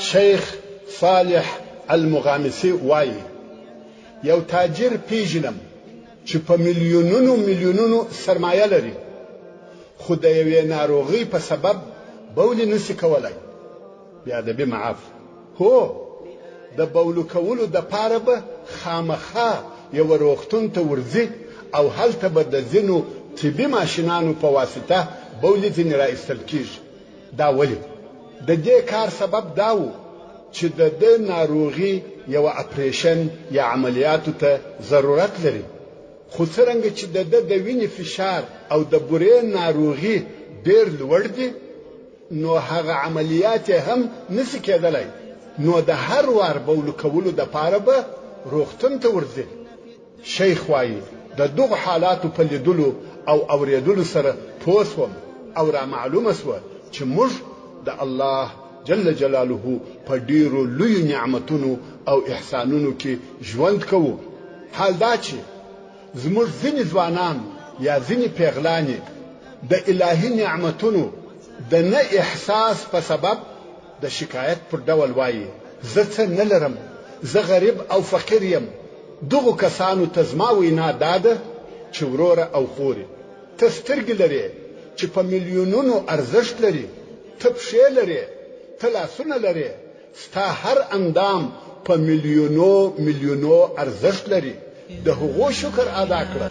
شیخ صالح المغامسي وایي، یو تاجر پیژنم چې په میلیونونو میلیونونو سرمایه لري، خو د یوې ناروغۍ په سبب بولې نشي کولای. بې ادبي معاف. هو، د بولو کولو دپاره به خامخا یوه روغتون ته ورځي او هلته به د ځینو طبي ماشینانو په واسطه بولې ځینې را ایستل کیږي. دا ولې؟ د دې کار سبب دا و چې د ده ناروغي یوه اپریشن یا عملیاتو ته ضرورت لري، خو څرنګه چې د ده د وینې فشار او د بورې ناروغي ډېر لوړ دي، نو هغه عملیات یې هم نشي کېدلی، نو د هر وار بولو کولو دپاره به روغتون ته ورځي. شیخ وایي، د دغو حالاتو په لیدلو او اورېدلو سره پوه شوم او را معلومه شوه چې موږ د الله جل جلاله په ډېرو لویو نعمتونو او احسانونو کې ژوند کوو، حال دا چې زموږ ځینې ځوانان یا ځینې پېغلانې د الهي نعمتونو د نه احساس په سبب د شکایت پر ډول وایي، زه څه نه لرم، زه غریب او فقیر یم. دغو کسانو ته زما وینا دا ده چې وروره او خورې، ته سترګې لرې چې په میلیونونو ارزښت لري، ته پښې لرې، ته لاسونه لرې، ستا هر اندام په میلیونو میلیونو ارزښت لري، د هغو شکر ادا کړه.